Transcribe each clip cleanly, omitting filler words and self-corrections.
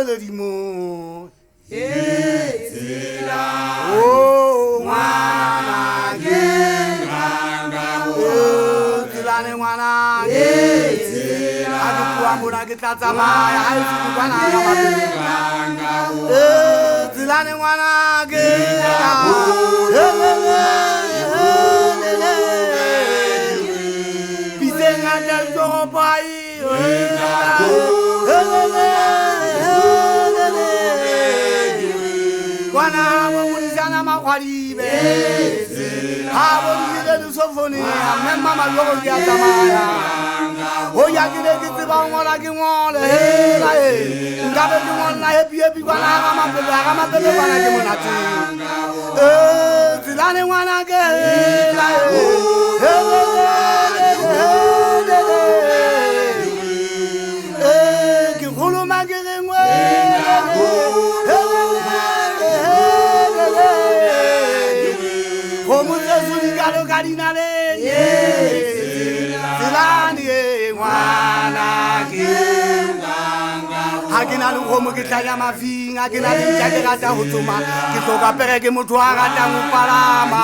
ledimo. Oh, ngwana ke tselane ngwana ke ha ke tloha mona ke tla tsamaya ha e se kwana ka mapele. Tselane ngwana ke pitseng a tla toropo ai kwana bo modisana makgwadibe ha bo dile lesofone mme mama logo ke a tsamaya ho ya ke ne ke tseba ho ngola ke ngole hela e nkabe ke ngolla happy happy kwana ga mapele ga mapele kwana ke monate tselane ngwana ke hela ke kgoloma ke rengwe kgomo tseso di kalo ka dinaleng tselane ngwana ke ha ke na le kgomo ke tlanya mafing ha ke na le ntja ke rata ho tsoma ke hloka pere ke motho a ratang ho palama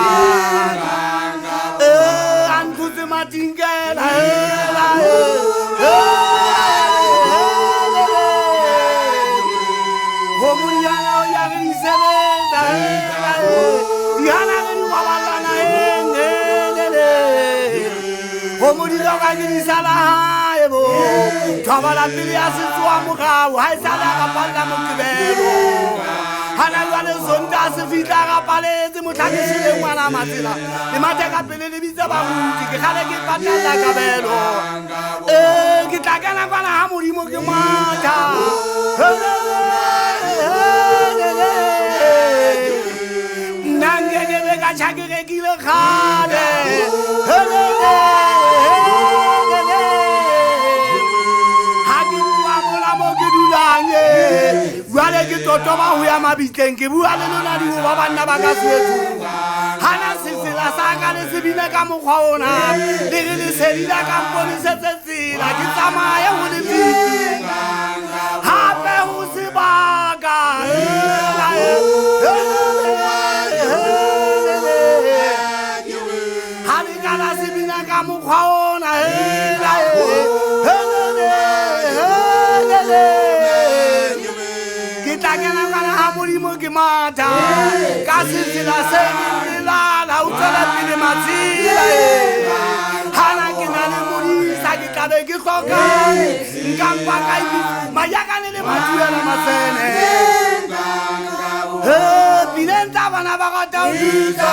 a nthotse matinkela hela kgomo di hana ho ya re di sebetsa di hana re di baballana kgomo di hloka ke di sala hae bo thobala pele ya setsoa morao ha e sala ka palla Moqebelo hana jwale Sontaha se fihla ka paletse mohla ke shele ngwana matsela le mathe ka pele le bitsa baruti ke kgale ke patalla kabelo ke tla kena kwana ha Modimo ke matha nna nkekebe ka tjha ke rekile kgale ha ke bua mola mo ke dulang jwale ke totoba ho ya mabitleng ke bua le lona dihoba banna ba ka Soweto hana sefela sa ka le se bine ka mokgwa ona le re lesedi la ka mponesetse tsela ke tsamaye ho le fifi hape ho sebaka ha le ka la se bina ka mokgwa ona ke tla kena kwana ha Modimo ke matha ka sefela se lelala o tswela pele matsela hana ke na le modisa ke tla be ke hlokang nka mpa ka mayakane le matuela masene pineng tsa bana ba rata ho bitsa.